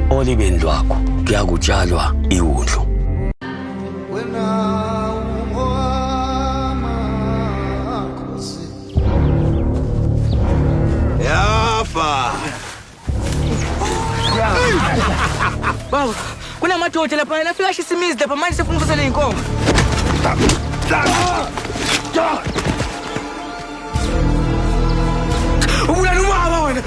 Olibeni lwakho kuyakutshalwa iwundlu. Wena ungowamakhosi. Yafa. Baba, kunamadoda lapha lafika ashisa imizi lapha manje sefuna ukuthatha ley'nkomo. Ubulala ubaba wena.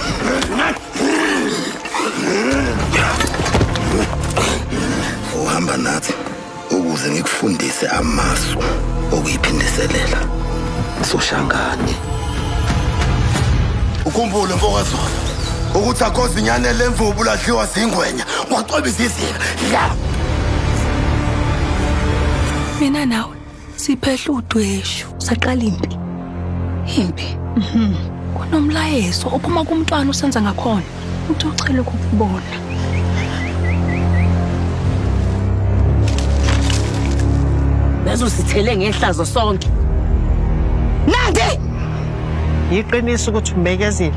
Uhamba nathi ukuze ngikufundise amasu okuyiphindiselela. Soshangane. Ukhumbule mfokaZulu ukuthi akho zinyane lemvubu ladliwa zingwenya kwacwebisa izinga. Ya! Mina nawe siphehla udweshu saqala impi. Impi. Kunomlayezo ophuma kumntwana usenza ngakhona. Uthi uchele ukukubona. Bezosithele ngehlazo sonke. Nandi! Yiqiniso ukuthi umbekezile.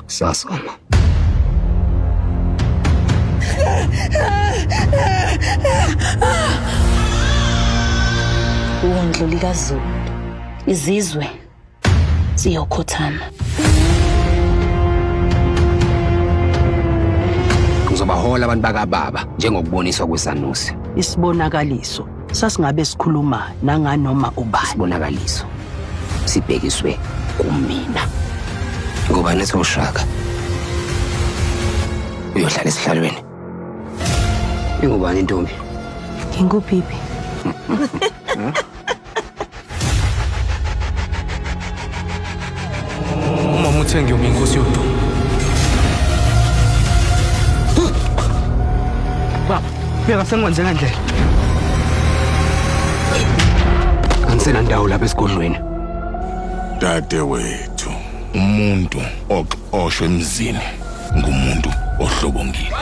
Sasoma. Wundlu likaZulu. Izizwe ziyokhothama. Ngizobahola abantu bakababa njengokuboniswa kwesanusi. Isibonakaliso sasingabe sikhuluma nanganoma ubani. Isibonakaliso sibhekiswe kumina. Ngoba nethi uShaka uyohlala esihlalweni. Ingubani intombi? Ngingubhibi. Umama uthe ngiyoba inkosi yodumo. Baba, bheka sengikwenze ngandlela. Angisenandawo lapha esigodlweni. Dadewethu, umuntu oxoshwe emzini ngumuntu ohlobongile.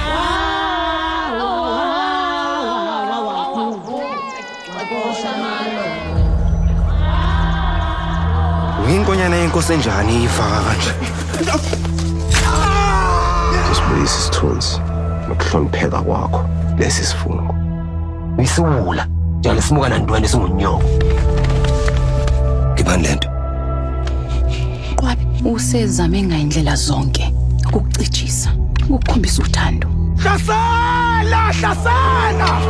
Uyinkonyana yenkosi enjani ifaka kanje? Sibuyisa isithunzi nokuhlonipheka kwakho lesi sifungo. Uyisiwula njalo simuka nantwana esingunyoko. Ngibani lento? Qwabe usezame ngayindlela zonke ukukucijisa, ukukhombisa uthando. Hlasela! Hlasela!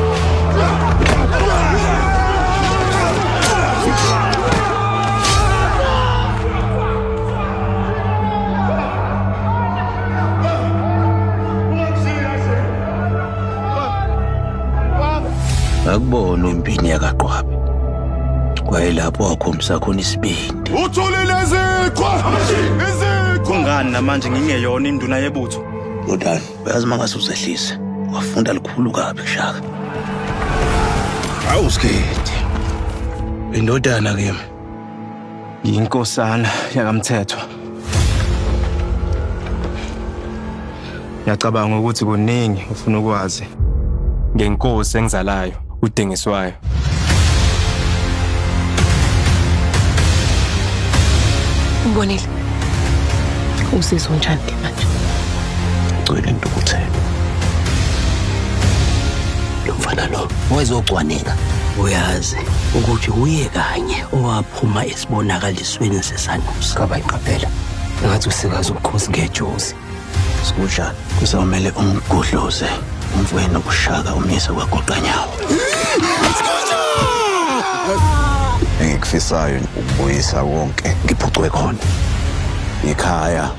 Ngakubona impini yakaqwabe. Kwayelapho wakhombisa khona isibindi. Uthulile izikhwa! Izikhwa! Kungani namanje ngingeyona induna yebutho? Ndodana, uyazi mangase uzehlise. Wafunda likhulu kabi kuShaka. Awu Sigidi. Indodana kimi. Ngiyinkosana yakamthetho. Ngiyacabanga ukuthi kuningi ufuna ukwazi ngenkosi engizalayo uDingiswayo. Umbonile. Uzizwa unjani ke manje? Gcwele intukuthelo. Lo mfana lo Wezocwaninga. Uyazi ukuthi uye kanye owaphuma esibonakalisweni sesanusi. Kaba iqaphela. Ngathi usikaza ubukhosi ngejozi. Sikusha kuzomele umgudluze umfowenu uShaka umyise kwagoqanyawo. Engikufisayo ukubuyisa konke ngiphucwe khona. Ikhaya,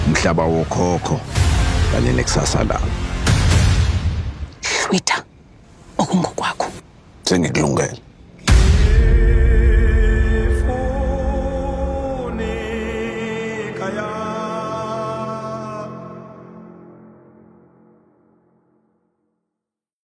umhlaba wokhokho kanye nekusasa lami. Hlwitha okungokwakho. Sengikulungele.